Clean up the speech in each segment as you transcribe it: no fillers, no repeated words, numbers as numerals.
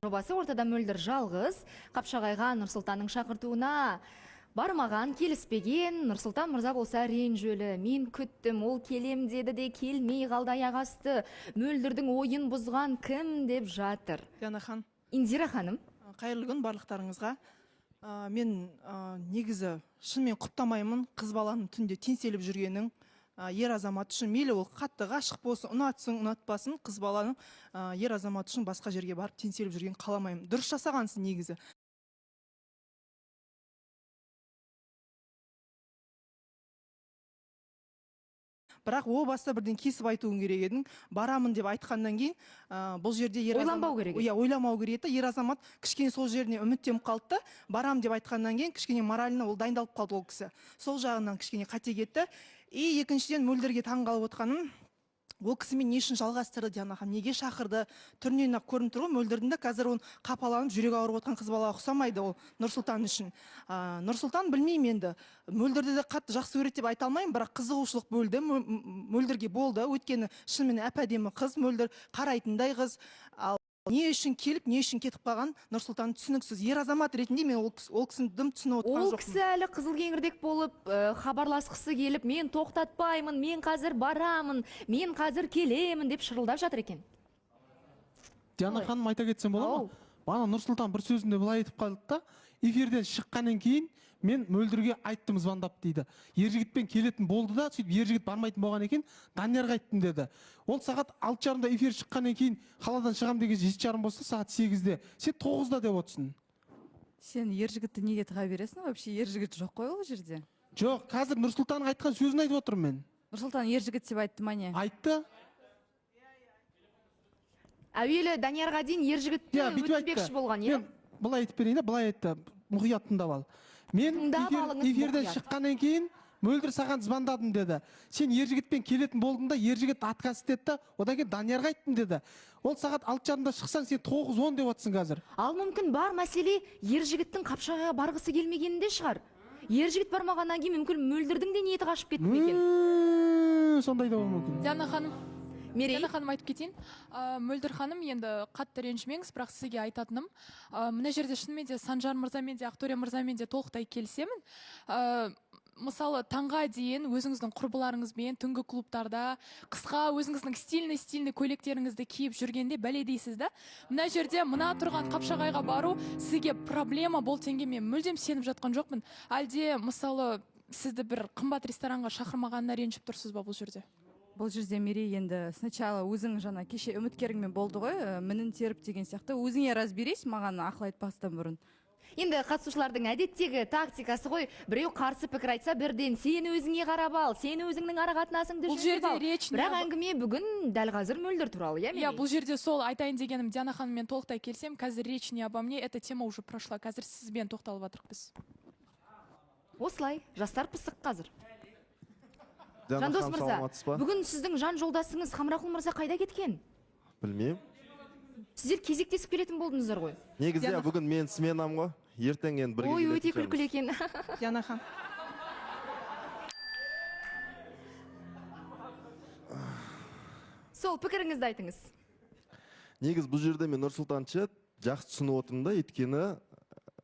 Жобасы. Ортада Мөлдір жалғыз. Қапшағайға Нұрсұлтанның шақыртуына бармаған, келіспеген. Нұрсұлтан мырза болса ренжулі. Мен күттім, ол келем деді де келмей қалды, аяқ асты. Мөлдірдің ойын бұзған кім деп жатыр. Диана ханым. Индира ханым. Қайырлы күн барлықтарыңызға. Мен негізі шынымен құптамаймын қыз баланың түнде теңселіп жүргенін. Ер азамат үшін, мейлі ол қатты ғашық болсын, ұнатсын, ұнатпасын, қыз баланың ер азамат үшін басқа жерге барып теңселіп жүргенін қаламаймын. Дұрыс жасағансың негізі. Бірақ о баста бірден кесіп айтуың керек едің. Барамын деп айтқаннан кейін бұл жерде ер Ойланбау керек еді. Иә, ойламау керек еді. Ер азамат кішкене сол жеріне үміттеніп қалды да, барам деп айтқаннан кейін кішкене морально ол дайындалып қалды ол кісі. Сол жағынан кішкене қате кетті. И екіншіден, Мөлдірге таң қалып отқаным, ол кісімен не үшін жалғастырды Диана ханым, неге шақырды? Түрінен ақ көрініп тұр ғой Мөлдірдің де қазір оның қапаланып жүрегі ауырып отқан қыз балаға ұқсамайды ол Нұрсұлтан үшін. Нұрсұлтан білмеймін енді, Мөлдірді де қатты жақсы көреді деп айта алмаймын, бірақ қызығушылық бөлді Мөлдірге болды, өйткені шынымен әп әдемі қыз Мөлдір, қарайтындай қыз. Ал не үшін келіп, не үшін кетіп қалған Нұрсұлтан түсініксіз. Ер азамат ретінде мен ол кісіні дым түсініп отырған Ол жоқпын. кісі әлі қызыл кеңірдек болып, хабарласқысы келіп, мен тоқтатпаймын, мен қазір барамын, мен қазір келемін деп шырылдап жатыр екен. Диана ханым, айта кетсем бола ма? Бағана Нұрсұлтан бір сөзінде былай айтып қалды да, эфирден шыққаннан кейін мен Мөлдірге айттым звондап дейді. Ер жігітпен келетін болды да, сөйтіп ер жігіт бармайтын болған екен, Даниярға айттым деді. Ол сағат 6:30-да эфир шыққаннан кейін қаладан шығамын деген 7:30 болса, сағат 8-де. Сен 9-да деп отырсың. Сен ер жігітті неге тыға бересің? Вообще ер жігіт жоқ қой ол жерде. Жоқ, қазір Нұрсұлтанның айтқан сөзін айтып отырмын мен. Нұрсұлтан ер жігіт деп айтты ма не? Айтты. Әуелі Даниярға дейін ер жігітті Иә, бүйтіп айтты. өткізбекші болған, иә? Мен былай айтып берейін де, былай айтты. Мұқият тыңдап ал. Мен Тыңдап алыңыз, эфирден мұқият. шыққаннан кейін Мөлдір саған звондадым деді. Сен ер жігітпен келетін болдың да, ер жігіт отказ етеді да, одан кейін Даниярға айттым деді. Ол сағат 6:30-да шықсаң, сен 9:10 деп отырсың қазір. Ал мүмкін бар мәселе ер жігіттің Қапшағайға барғысы келмегенінде шығар. Ер жігіт бармағаннан кейін мүмкін Мөлдірдің де ниеті қашып кетті ме екен? Сондай да болуы мүмкін. Диана ханым. Мерей. Диана ханым, айтып кетейін. Мөлдір ханым, енді қатты ренжімеңіз, бірақ сізге айтатыным, мына жерде шынымен де Санжар мырзамен де, Ақтөре мырзамен де толықтай келісемін. Мысалы, таңға дейін өзіңіздің құрбыларыңызбен түнгі клубтарда қысқа өзіңіздің стильный көйлектеріңізді киіп жүргенде бәле дейсіз да. Мына жерде мына тұрған Қапшағайға бару сізге проблема болды дегенге мен мүлдем сеніп жатқан жоқпын. Әлде мысалы сізді бір қымбат ресторанға шақырмағанына ренжіп тұрсыз ба бұл жерде? Бұл жерде Мерей, енді сначала өзің жаңа кеше үміткеріңмен болды ғой, мінін теріп деген сияқты, өзіңе разберись, маған ақыл айтпастан бұрын. Енді қатысушылардың әдеттегі тактикасы ғой, біреу қарсы пікір айтса, бірден сен өзіңе қарап ал, сен өзіңнің ара қатынасыңды Бұл жөндеп жерде ал. речь не Бірақ об- әңгіме бүгін дәл қазір Мөлдір туралы, иә, Иә, Мерей? бұл жерде сол айтайын дегенім, Диана ханыммен толықтай келісемін. Қазір речь не обо мне, эта тема уже прошла. Қазір сізбен тоқталып жатырмық біз. Осылай, жастар пысық қазір. Диана Жандос ханым, мырза, саламатсыз ба? бүгін сіздің жан жолдасыңыз Хамрақұл мырза қайда кеткен? Білмеймін. Сіздер кезектесіп келетін болдыңыздар ғой. Негізі Диана бүгін мен сменам ғой. Ертең енді бірге Ой, келетін өте күлкілі шығармыз. екен. Диана ханым. Сол пікіріңізді айтыңыз. Негізі бұл жерде мен Нұрсұлтаншы жақсы түсініп отырмын да, өйткені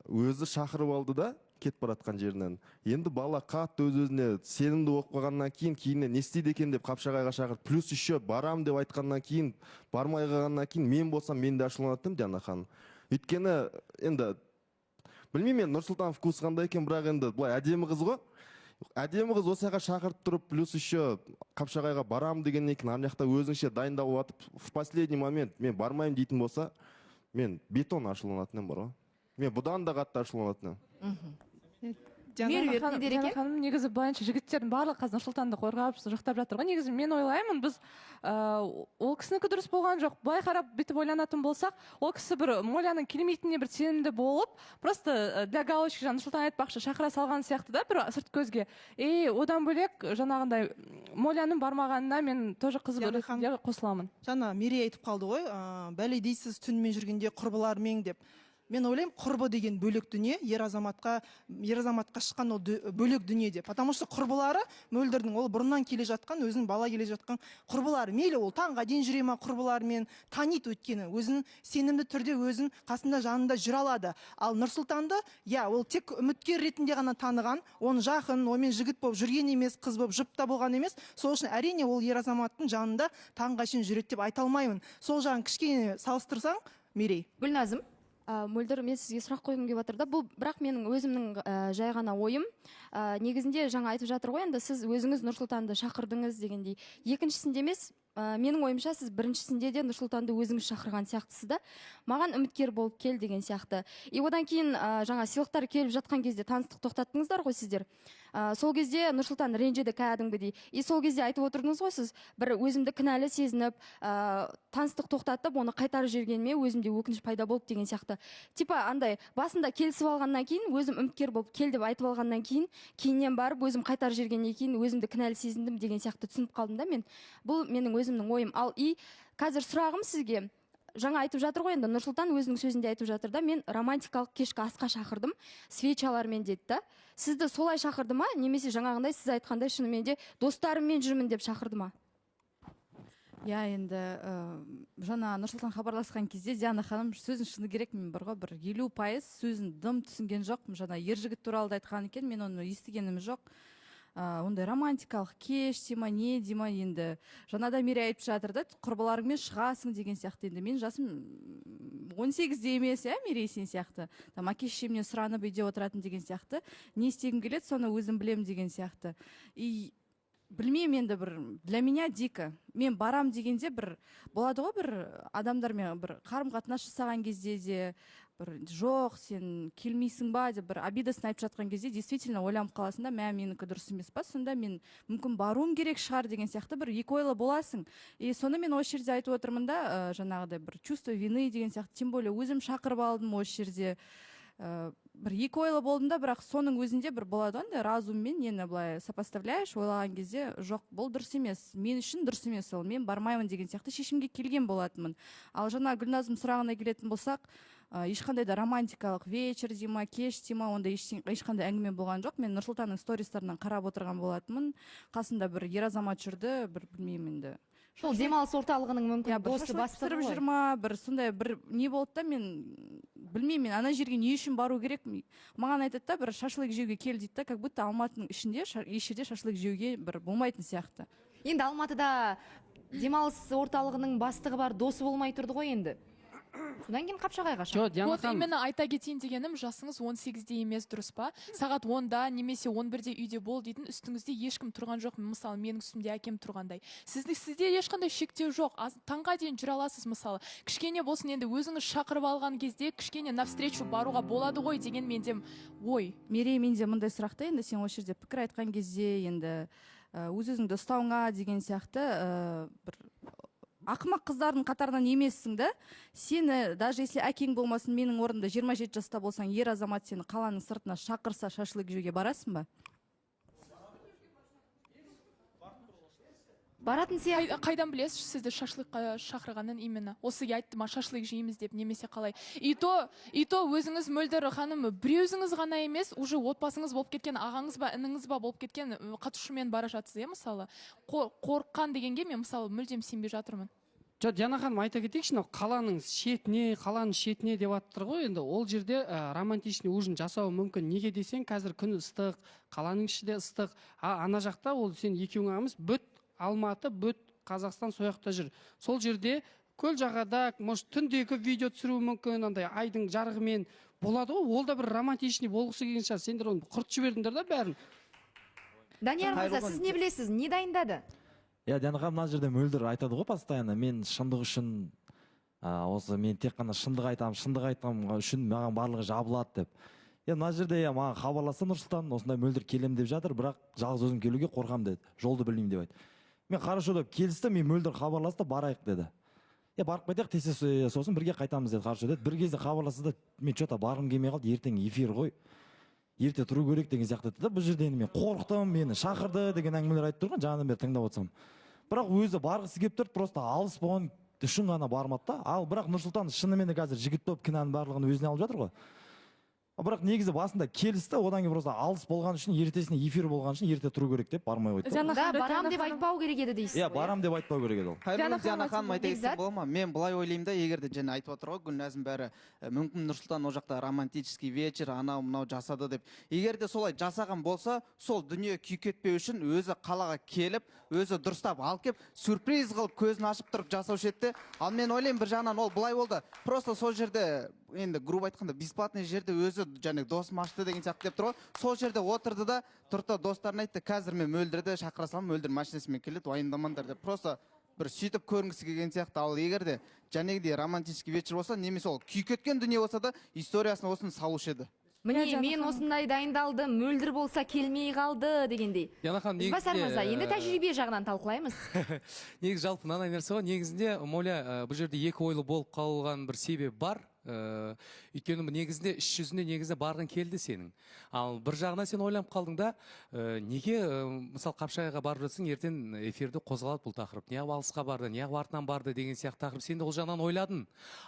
өзі шақырып алды да кетіп бара жатқан жерінен. Енді бала қатты өз-өзіне сенімді болып қалғаннан кейін кейіннен не істейді екен деп Қапшағайға шақырып, плюс еще барам деп айтқаннан кейін, бармай қалғаннан кейін мен болсам мен де ашуланатын едім, Диана ханым. Өйткені енді білмеймін мен Нұрсұлтан вкус қандай екен, бірақ енді былай әдемі қыз ғой. Әдемі қыз осы жаққа шақырып тұрып, плюс еще Қапшағайға барам дегеннен кейін ана жақта өзіңше дайындалып жатып, в последний момент мен бармаймын дейтін болса, мен бетон ашуланатын едім бар ғой. Мен бұдан да қатты ашуланатын едім. Диана Меруерт ханым, не дер Диана екен? ханым, негізі былайынша жігіттердің барлығы қазір Нұрсұлтанды қорғап, жақтап жатыр ғой. Негізі мен ойлаймын, біз, ол кісінікі дұрыс болған жоқ. Былай қарап бүйтіп ойланатын болсақ, ол кісі бір Моляның келмейтініне бір сенімді болып, просто, для галочки жаңа Нұрсұлтан айтпақшы шақыра салған сияқты да бір сырт көзге. И одан бөлек жаңағындай Моляның бармағанына мен тоже қыз Диана ханым. ретінде қосыламын. Жаңа Мерей айтып қалды ғой, бәле дейсіз түнімен жүргенде құрбылармен деп. Мен ойлаймын, құрбы деген бөлек дүние, ер азаматқа шыққан ол бөлек дүние деп. Потому что құрбылары Мөлдірдің, ол бұрыннан келе жатқан, өзінің бала келе жатқан құрбылары. Мейлі, ол таңға дейін жүре ма құрбыларымен, таниды, өйткені өзін сенімді түрде өзін қасында, жанында жүре алады. Ал Нұрсұлтанды, иә, ол тек үміткер ретінде ғана таныған, оның жақын, онымен жігіт болып жүрген емес, қыз болып жұп та болған емес. Сол үшін, әрине, ол ер азаматтың жанында таңға шейін жүреді деп айта алмаймын. Сол жағын кішкене салыстырсаң, Мерей. Гүлназым. Мөлдір, мен сізге сұрақ қойғым келіп жатыр да. Бұл бірақ менің өзімнің жай ғана ойым. Негізінде жаңа айтып жатыр ғой енді, сіз өзіңіз Нұрсұлтанды шақырдыңыз дегендей. Екіншісінде емес, менің ойымша, сіз біріншісінде де Нұрсұлтанды өзіңіз шақырған сияқтысыз да, маған үміткер болып кел деген сияқты. И одан кейін жаңа сыйлықтар келіп жатқан кезде таныстық тоқтаттыңыздар ғой сіздер. Сол кезде Нұрсұлтан ренжіді кәдімгідей. И сол кезде айтып отырдыңыз ғой, сіз бір өзімді кінәлі сезініп, таныстық тоқтатып, оны қайтарып жібергеніме өзімде өкініш пайда болды деген сияқты. Типа андай басында келісіп алғаннан кейін, өзім үміткер болып кел деп айтып алғаннан кейін, кейіннен барып өзім қайтарып жібергеннен кейін өзімді кінәлі сезіндім деген сияқты түсініп қалдым да мен. Бұл менің өзімнің ойым. Ал и қазір сұрағым сізге: жаңа айтып жатыр ғой енді, Нұрсұлтан өзінің сөзінде айтып жатыр да, мен романтикалық кешкі асқа шақырдым свечалармен деді да. Сізді солай шақырды ма немесе жаңағындай сіз айтқандай, шынымен де достарыммен жүрмін деп шақырды ма? Иә, енді жаңа Нұрсұлтан хабарласқан кезде, Диана ханым, сөздің шыны керек, мен бар ғой, бір 50% сөзін дым түсінген жоқпын. Жаңа ер жігіт туралы да айтқан екен, мен оны естігенім жоқ. Ондай романтикалық кеш дей ма, не дей ма, енді жаңа да Мерей айтып жатыр да, құрбыларыңмен шығасың деген сияқты. Енді менің жасым 18-де емес, иә, Мерей, сен сияқты там әке шешемнен сұранып үйде отыратын деген сияқты, не істегім келеді, соны өзім білемін деген сияқты. И білмеймін енді, бір для меня дико. Мен барам дегенде, бір болады ғой, бір адамдармен бір қарым қатынас жасаған кезде де, бір жоқ, сен келмейсің ба деп бір обидасын айтып жатқан кезде, действительно ойланып қаласың да, мә, менікі дұрыс емес па сонда, мен мүмкін баруым керек шығар деген сияқты, бір екі ойлы боласың. И соны мен осы жерде айтып отырмын да, жаңағыдай бір чувство вины деген сияқты, тем более өзім шақырып алдым осы жерде. Бір екі ойлы болдым да. Бірақ соның өзінде бір болады ғой андай, разуммен нені былай сопоставляешь, ойлаған кезде, жоқ, бұл дұрыс емес, мен үшін дұрыс емес ол, мен бармаймын деген сияқты шешімге келген болатынмын. Ал жаңа Гүлназым сұрағына келетін болсақ, ешқандай да романтикалық вечер дей ма, кеш дей ма, ондай ешқандай әңгіме болған жоқ. Мен Нұрсұлтанның стористарынан қарап отырған болатынмын, қасында бір ер азамат жүрді, бір білмеймін енді. Сол демалыс орталығының мүмкін Иә, бір досы, шашлык бастығы пісіріп ғой. жүр ма, бір сондай бір не болды да, мен білмеймін, мен ана жерге не үшін бару керек. Маған айтады да, бір шашлык жеуге кел дейді да, как будто Алматының ішінде еш жерде шашлык жеуге бір болмайтын сияқты. Енді Алматыда демалыс орталығының бастығы бар, досы болмай тұрды ғой енді, содан кейін Қапшағайға Жоқ, шақырды. Диана Вот ханым. именно, айта кетейін дегенім, жасыңыз 18-де емес, дұрыс па? Сағат 10-да немесе 11-де үйде бол дейтін үстіңізде ешкім тұрған жоқ. Мысалы, менің үстімде әкем тұрғандай. Сізде ешқандай шектеу жоқ. Таңға дейін жүре аласыз, мысалы. Кішкене болсын енді, өзіңіз шақырып алған кезде кішкене навстречу баруға болады ғой деген менде ой. Мерей, менде мындай сұрақ та. Енді сен осы жерде пікір айтқан кезде енді өз өзіңді ұстауыңа деген сияқты, бір ақымақ қыздардың қатарынан емессің да. Сені даже если әкең болмасын, менің орнымда 27 жаста болсаң, ер азамат сені қаланың сыртына шақырса, шашлык жеуге барасың ба? Баратын сияқты. Қайдан білесіз сізді шашлыкқа шақырғанын именно? Ол сізге айтты ма шашлык жейміз деп немесе қалай? И то өзіңіз, Мөлдір ханым, біреуіңіз ғана емес, уже отбасыңыз болып кеткен, ағаңыз ба, ініңіз ба болып кеткен қатысушымен бара жатсыз, иә, мысалы. Қорыққан дегенге мен, мысалы, мүлдем сенбей жатырмын. Жоқ, Диана ханым, айта кетейікші, мынау қаланың шетіне деп жатыр ғой енді. Ол жерде романтичный ужин жасауы мүмкін. Неге десең, қазір күн ыстық, қаланың іші де ыстық. А ана жақта ол сен екеуің ғана емес, бүт Алматы, бүт Қазақстан сол жақта жүр. Сол жерде көл жағада, может, түндегі видео түсіруі мүмкін, андай айдың жарығымен болады ғой. Ол да бір романтичный болғысы келген шығар. Сендер оны құртып жібердіңдер да бәрін. Данияр мырза, Қайырлы сіз күн. не білесіз, не дайындады? Иә, Диана ханым, мына жерде Мөлдір айтады ғой постоянно, мен шындық үшін, осы мен тек қана шындық айтамын, шындық айтқан үшін маған барлығы жабылады деп. Иә, мына жерде, иә, маған хабарласты Нұрсұлтан, осындай Мөлдір келемін деп жатыр, бірақ жалғыз өзім келуге қорқамын деді, жолды білмеймін деп айтты. Мен хорошо деп келістім. Мен Мөлдір хабарласты, барайық деді. Иә, барып қайтайық десе, сосын бірге қайтамыз деді. Хорошо деді. Бір кезде хабарласты да, мен че то барғым келмей қалды, ертең эфир ғой, ерте тұру керек деген сияқты айтты да. Бұл жерде енді мен қорықтым, мені шақырды деген әңгімелер айтып тұр ғой, жаңадан бері тыңдап отырсам. Бірақ өзі барғысы келіп тұр, просто алыс болған. үшін ғана бармады да. Ал бірақ Нұрсұлтан шынымен де қазір жігіт болып кінәнің барлығын өзіне алып жатыр ғой. Бірақ негізі басында келісті, одан кейін просто алыс болған үшін, ертесіне эфир болған үшін ерте тұру керек деп бармай қойды. Да, барам деп айтпау керек еді дейсіз Иә, ғой, барам деп айтпау керек еді ол. Қайырлы күн, Диана ханым, айта кетсем Бекзат? бола ма? Мен былай ойлаймын да, егер де жаңа айтып отыр ғой Гүлназым бәрі, мүмкін Нұрсұлтан ол жақта романтический вечер анау мынау жасады деп. Егер де солай жасаған болса, сол дүние күйіп кетпеу үшін өзі қалаға келіп, өзі дұрыстап алып келіп, сюрприз қылып көзін ашып тұрып жасаушы еді де. Ал мен ойлаймын, бір жағынан ол былай болды. Просто сол жерде енді грубо айтқанда бесплатный жерде өзі және досым ашты деген сияқты деп тұр ғой. Сол жерде отырды да, тұрды да достарына айтты, қазір мен Мөлдірді шақыра саламын, Мөлдір машинасымен келеді, уайымдамаңдар деп. Просто бір сөйтіп көрінгісі келген сияқты. Ал егер де жәнегідей романтический вечер болса, немесе ол күйіп кеткен дүние болса да, историясын осыны салушы еді. Міне, мен осындай дайындалдым, Мөлдір болса келмей қалды дегендей. Диана ханым, Ізбасар негізінде, мырза, енді тәжірибе жағынан талқылаймыз. Негізі жалпы мынандай нәрсе ғой, негізінде Моля, бұл жерде екі ойлы болып қалған бір себеп бар. Өйткені негізінде іс жүзінде негізі барғың келді сенің. Ал бір жағынан сен ойланып қалдың да, неге, мысалы, Қапшағайға барып жатсаң, ертең эфирде қозғалады бұл тақырып. Неғып алысқа барды, неғып артынан барды деген сияқты тақырып. Сен де ол жағынан ойладың.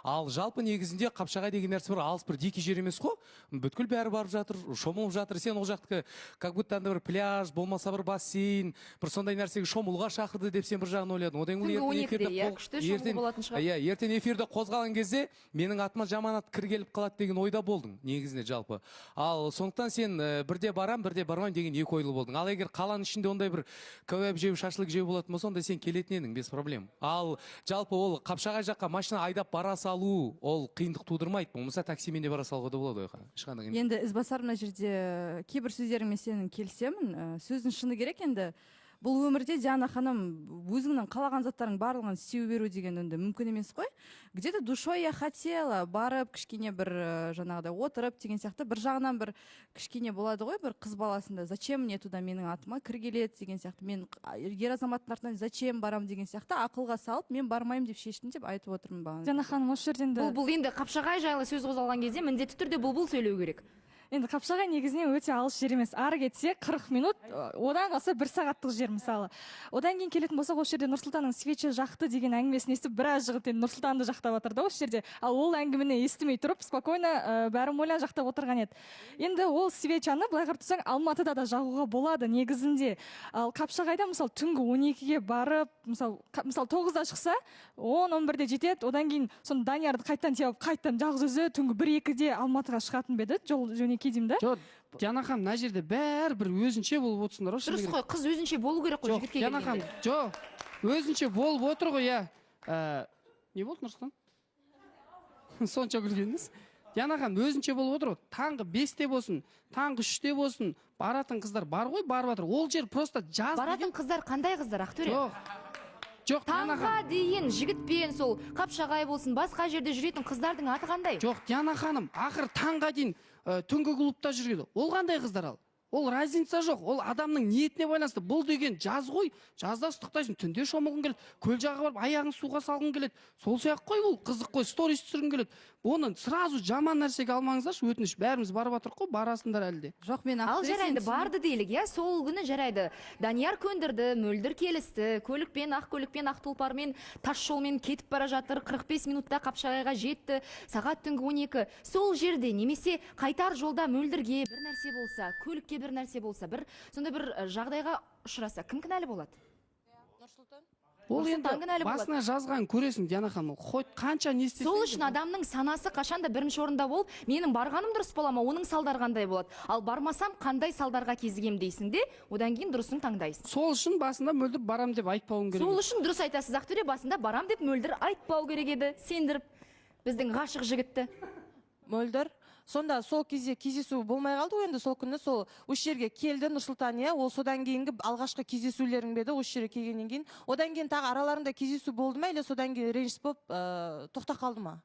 Ал жалпы негізінде Қапшағай деген нәрсе бір алыс бір дикий жер емес қой. Бүткіл бәрі барып жатыр, шомылып жатыр. Сен ол жақтікі как будто андай бір пляж, болмаса бір бассейн, бір сондай нәрсеге шомылуға шақырды деп сен бір жағынан ойладың. Одан кейін Түнгі ертең он екіде, эфирде иә, күшті шомылу болатын шығар. Иә, ертең эфирде қозғалған кезде менің атыма жаман ат кір келіп қалады деген ойда болдың негізінде жалпы. Ал сондықтан сен бірде барам, бірде бармаймын деген екі ойлы болдың. Ал егер қаланың ішінде ондай бір кәуап жеу, шашлык жеу болатын болса, онда сен келетін едің без проблем. Ал жалпы ол Қапшағай жаққа машина айдап бара салу ол қиындық тудырмайды. Болмаса таксимен де бара салуға да болады ойға. Ешқандай қиындық. Енді Ізбасар, мына жерде кейбір сөздеріңмен сенің келісемін. Сөздің шыны керек енді. Бұл өмірде, Диана ханым, өзіңнің қалаған заттарың барлығын істеу беру деген енді мүмкін емес қой. Где-то душой я хотела барып кішкене бір, жаңағыдай отырып деген сияқты, бір жағынан бір кішкене болады ғой бір қыз баласында, зачем мне туда, менің атыма кір келеді деген сияқты, мен ер азаматтың артынан зачем барам деген сияқты ақылға салып, мен бармаймын деп шештім деп айтып отырмын бағана. Диана ханым, осы жерден де Бұл енді Қапшағай жайлы сөз қозғалған кезде міндетті түрде Бұлбұл сөйлеу керек. Енді Қапшағай негізінен өте алыс жер емес. Ары кетсе 40 минут, одан қалса бір сағаттық жер мысалы. Одан кейін келетін болсақ, осы жерде Нұрсұлтанның свеча жақты деген әңгімесін естіп, біраз жігіт енді Нұрсұлтанды жақтап жатыр да осы жерде. Ал ол әңгімені естімей тұрып, спокойно, бәрі Моляны жақтап отырған еді. Енді ол свечаны былай қарап тұрсаң, Алматыда да жағуға болады негізінде. Ал Қапшағайда мысалы түнгі 12-ге барып, мысалы 9-да шықса, 10-11-де жетеді. Одан кейін соны Даниярды қайтадан теуіп, қайтадан жалғыз өзі түнгі 1-2-де Алматыға шығатын ба еді, жол жөнекей деймін да. Жоқ, Диана ханым, мына жерде бәрі бір өзінше болып отырсыңдар ғой, шыны Дұрыс керек. қой, қыз өзінше болу керек қой, Жоқ, жігітке Диана ханым, келгенде. жоқ, өзінше болып отыр ғой, иә. Не болды, Нұрсұлтан? Сонша күлгеніңіз. Диана ханым, өзінше болып отыр ғой. Таңғы 5-те болсын, таңғы 3-те болсын, баратын қыздар бар ғой, барып жатыр. Ол жер просто жаз Баратын деген қыздар қандай қыздар, Ақтөре? Жоқ. Жоқ, Диана Таңға ханым. дейін жігітпен сол Қапшағай болсын, басқа жерде жүретін қыздардың аты қандай? Жоқ, Диана ханым, ақыры таңға дейін түнгі клубта жүреді. Ол қандай қыздар ал? Ол разница жоқ, ол адамның ниетіне байланысты. Бұл деген жаз ғой, жазда ыстықтайсың, түнде шомылғың келеді, көл жағаға барып аяғың суға салғың келеді. Сол сияқты қой бұл, қызық қой, сторис түсіргің келеді. Оны сразу жаман нәрсеге алмаңыздаршы, өтініш, бәріміз барып жатырмық қой, барасыңдар әлі де. Жоқ, мен Ал Ақтөре жарайды, сен барды делік, иә, сол күні жарайды. Данияр көндірді, Мөлдір келісті, көлікпен, ақ көлікпен, ақ тұлпармен, тас жолмен кетіп бара жатыр, 45 минутта Қапшағайға жетті, сағат түнгі 12. Сол жерде немесе қайтар жолда Мөлдірге бір нәрсе болса, көлікке бір нәрсе болса, бір сондай бір жағдайға ұшыраса, кім кінәлі болады? Ол Нұрсұлтан енді кінәлі болады. басына жазған көресің, Диана ханым, хоть қанша не істесең Сол де үшін адамның санасы қашанда бірінші орында болып, менің барғаным дұрыс бола ма, оның салдары қандай болады? Ал бармасам қандай салдарға кезігемін дейсің де, одан кейін дұрысын таңдайсың. Сол үшін басында Мөлдір барам деп айтпауың керек. Сол үшін дұрыс айтасыз, Ақтөре, басында барам деп Мөлдір айтпау керек еді, сендіріп біздің ғашық жігітті. Мөлдір, сонда сол кезде кездесу болмай қалды ғой енді сол күні сол осы жерге келді Нұрсұлтан, иә, ол содан кейінгі алғашқы кездесулерің бе еді осы жерге келгеннен кейін? Одан кейін тағы араларында кездесу болды ма, или содан кейін реніш болып тоқтап қалды ма?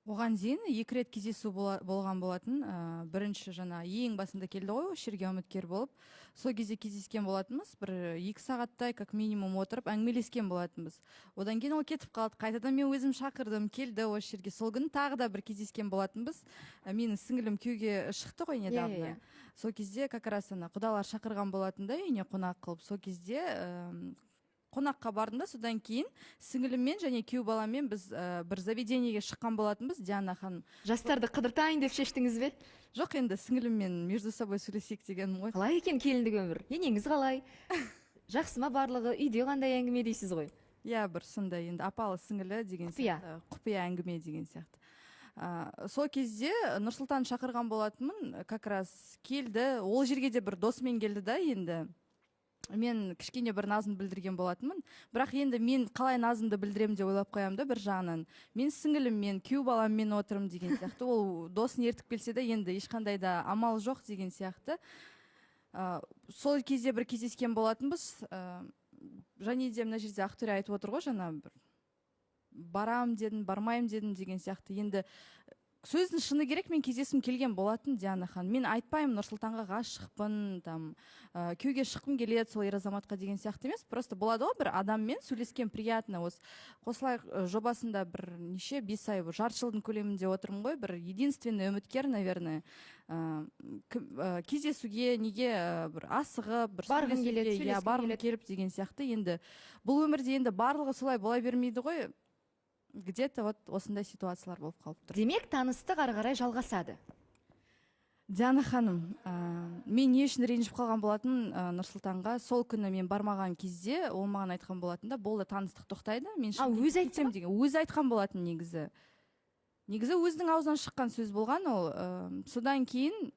Оған дейін 2 рет кездесу болған болатын. Бірінші жаңа ең басында келді ғой осы жерге үміткер болып. Сол кезде кездескен болатынбыз. Бір 2 сағаттай как минимум отырып әңгімелескен болатынбыз. Одан кейін ол кетіп қалды. Қайтадан мен өзім шақырдым, келді осы жерге. Сол күні тағы да бір кездескен болатынбыз. Менің сіңілім күйеуге шықты ғой недавно. Сол кезде как раз ана құдалар шақырған болатын да үйіне қонақ қылып. Сол кезде Қонаққа бардым да, содан кейін сіңіліммен және күйеу баламмен біз бір заведениеге шыққан болатынбыз, Диана ханым. Жастарды қыдыртайын деп шештіңіз бе? Жоқ, енді сіңіліммен между собой сөйлесейік дегенім ғой. Қалай екен келіндік өмір? Енеңіз қалай? Жақсы ма барлығы? Үйде қандай әңгіме дейсіз ғой? Иә, бір сондай енді апалы сіңілі деген сияқты, құпия әңгіме деген сияқты. Сол кезде Нұрсұлтан шақырған болатынмын, как раз келді. Ол жерге де бір досымен келді да, енді мен кішкене бір назын білдірген болатынмын. Бірақ енді мен қалай назымды білдіремін деп ойлап қоямын да, бір жағынан. Мен сіңіліммен, күйеу баламмен отырмын деген сияқты. Ол досын ертіп келсе де, енді ешқандай да амал жоқ деген сияқты. Сол кезде бір кездескен болатынбыз. Және де мына жерде Ақтөре айтып отыр ғой, жаңа бір барам дедім, бармаймын дедім деген сияқты. Енді сөздің шыны керек, мен кездескім келген болатын, Диана ханым. Мен айтпаймын Нұрсұлтанға ғашықпын, там, күйеуге шыққым келеді сол ер азаматқа деген сияқты емес. Просто болады ғой, бір адаммен сөйлескен приятно. Осы Қосылайық жобасында бір неше 5 ай, бір жарты жылдың көлемінде отырмын ғой, бір единственный үміткер, наверное, кездесуге неге бір асығып, бір барғым келеді, иә, барғым келіп деген сияқты. Енді бұл өмірде енді барлығы солай бола бермейді ғой. Где-то вот осындай ситуациялар болып қалып тұр. Демек, таныстық ары қарай жалғасады. Диана ханым, мен не үшін ренжіп қалған болатын Нұрсұлтанға? Сол күні мен бармаған кезде ол маған айтқан болатын да, болды, таныстық тоқтайды. Мен өзі айтсам деген, өзі айтқан болатын негізі. Негізі өзінің аузынан шыққан сөз болған ол. Содан кейін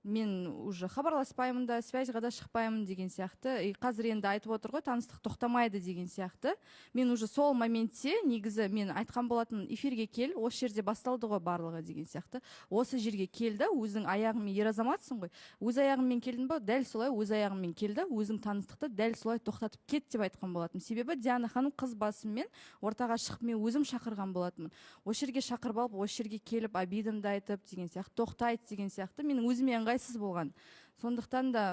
мен уже хабарласпаймын да, связьға да шықпаймын деген сияқты. И қазір енді айтып отыр ғой, таныстық тоқтамайды деген сияқты. Мен уже сол моментте негізі мен айтқан болатын, эфирге кел, осы жерде басталды ғой барлығы деген сияқты. Осы жерге келді, өзің аяғыңмен, ер азаматсың ғой, өз аяғыңмен келдің ба, дәл солай өз аяғыңмен келді, өзің таныстықты дәл солай тоқтатып кет деп айтқан болатын. Себебі Диана ханым қыз басыммен ортаға шығып, мен өзім шақырған болатынмын. Осы жерге шақырып алып, осы жерге келіп обидамды айтып деген сияқты, тоқтайды деген сияқты, менің өзіме ыңғайсыз болған. Сондықтан да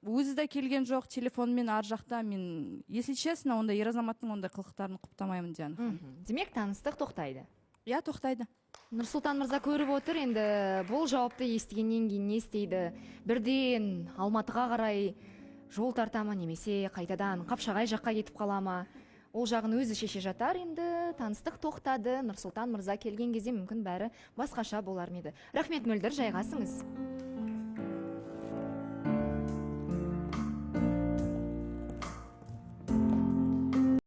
өзі де келген жоқ, телефонмен ар жақта. Мен, если честно, ондай ер азаматтың ондай қылықтарын құптамаймын, Диана ханым. Демек, таныстық тоқтайды. Иә, тоқтайды. Нұрсұлтан мырза көріп отыр, енді бұл жауапты естігеннен кейін не істейді? Бірден Алматыға қарай жол тарта ма, немесе қайтадан Қапшағай жаққа кетіп қала ма? Ол жағын өзі шеше жатар. Енді таныстық тоқтады. Нұрсұлтан мырза келген кезде мүмкін бәрі басқаша болар ма еді. Рахмет, Мөлдір, жайғасыңыз.